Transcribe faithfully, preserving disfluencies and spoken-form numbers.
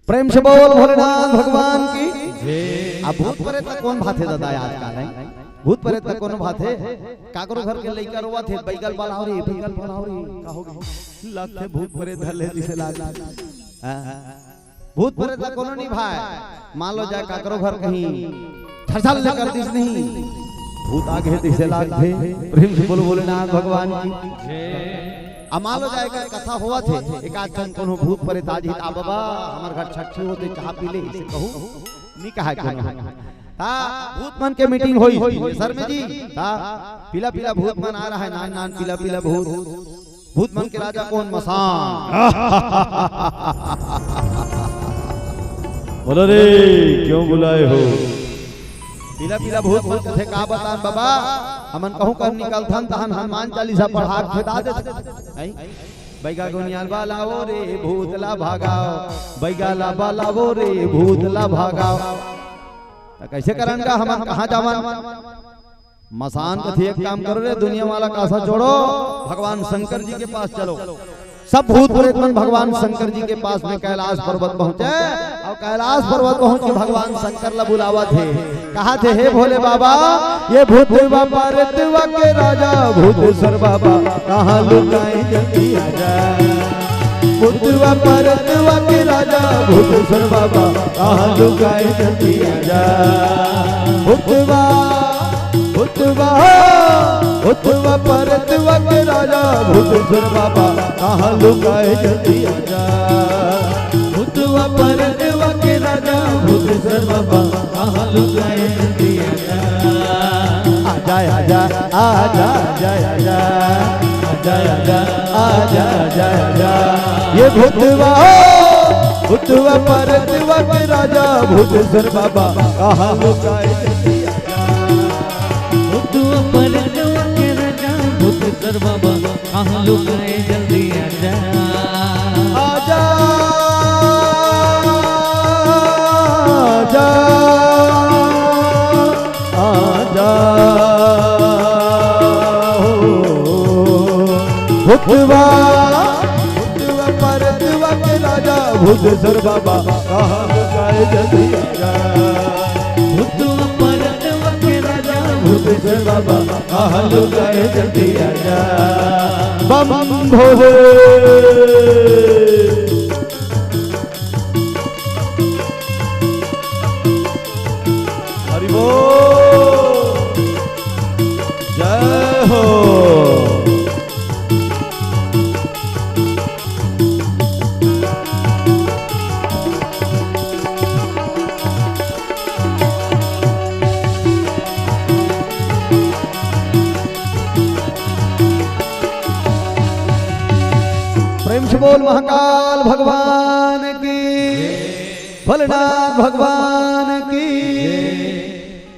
प्रेम से बोल भोलेनाथ भगवान की। अब भूत प्रेत ला कोन भाथे दादा आजकल, हैं? भूत प्रेत ला कोन भाथे? काकरो घर के लइका रोवत हे, "बैगा ल बलाव रे, बैगा ल बलाव रे।" का हो गे? लगथे भूत प्रेत धर ले दिसे लाग। हाँ। भूत प्रेत ला कोनो नहीं भाय। मान लो जाय काकरो घर कहीं झरझर ले कर दिस नहीं, भूत आगे दिसे लागथे। प्रेम से बोल भोलेनाथ भगवान की। अब मान लो जाय कर कथा होवत हे, एक आध झन कोनो भूत प्रेत आ जही, "आ बाबा, हमर घर छट्ठी होथे, चाह पी ले," इसे कहू, नहीं कहा कोनो। ता भूत मन के मीटिंग होई सर में जी, ता पीला पीला भूत मन आ रहा है, नान नान पीला पीला भूत। भूत मन के राजा कोन? मसान। बोलो रे, क्यों बुलाए हो? पीला पीला भूत मन कथे, "का बतान बाबा, हमन कहूँ कर निकलथन तहन हनुमान चालीसा पढ़ा के खेदा देथे।" हैं? "बैगा गोनियाल बलावो रे, भूत ला भगाओ, बैगा ला बलावो रे, भूत ला भगाओ।" त कैसे करन गा, हमन कहाँ जावन? मसान कथे, "एक काम करो रे, दुनिया वाला कासा छोड़ो, भगवान शंकर जी के पास चलो।" सब भूत प्रेत मन भगवान शंकर जी के पास में कैलाश पर्वत पहुंचे। अउ कैलाश पर्वत पहुंच के भगवान शंकर ला बुलावत हे, कहत हे, "हे भोले बाबा, ये भूतवा प्रेतवा के राजा भूतेश्वर बाबा, कहाँ लुकाए जल्दी आजा।" भूतवा प्रेतवा के राजा भूतेश्वर बाबा, कहाँ लुकाए जल्दी आजा। भूतवा, भूतवा, भूतवा प्रेतवा के राजा भूतेश्वर बाबा, कहाँ लुकाए जल्दी आजा। भूतवा प्रेतवा के राजा भूतेश्वर बाबा, कहाँ लुकाए जल्दी आजा। आजा, आजा, आजा, आजा, आजा। आजा, आजा, आजा, आजा, आजा। ये भूतवा, भूतवा प्रेतवा के राजा भूतेश्वर बाबा, कहाँ लुकाए जल्दी आजा। भूतवा प्रेतवा के राजा भूतेश्वर बाबा, कहाँ लुकाए जल्दी आजा। आजा, आजा। आजा हो। भूतवा, भूतवा प्रेतवा के राजा भूतेश्वर बाबा, कहाँ लुकाए जल्दी आजा। भूतवा प्रेतवा के राजा भूतेश्वर बाबा, कहाँ लुकाए जल्दी आजा। बम भोले। हरि बोल। जय हो। प्रेम से बोल महाकाल भगवान की, भोलेनाथ भगवान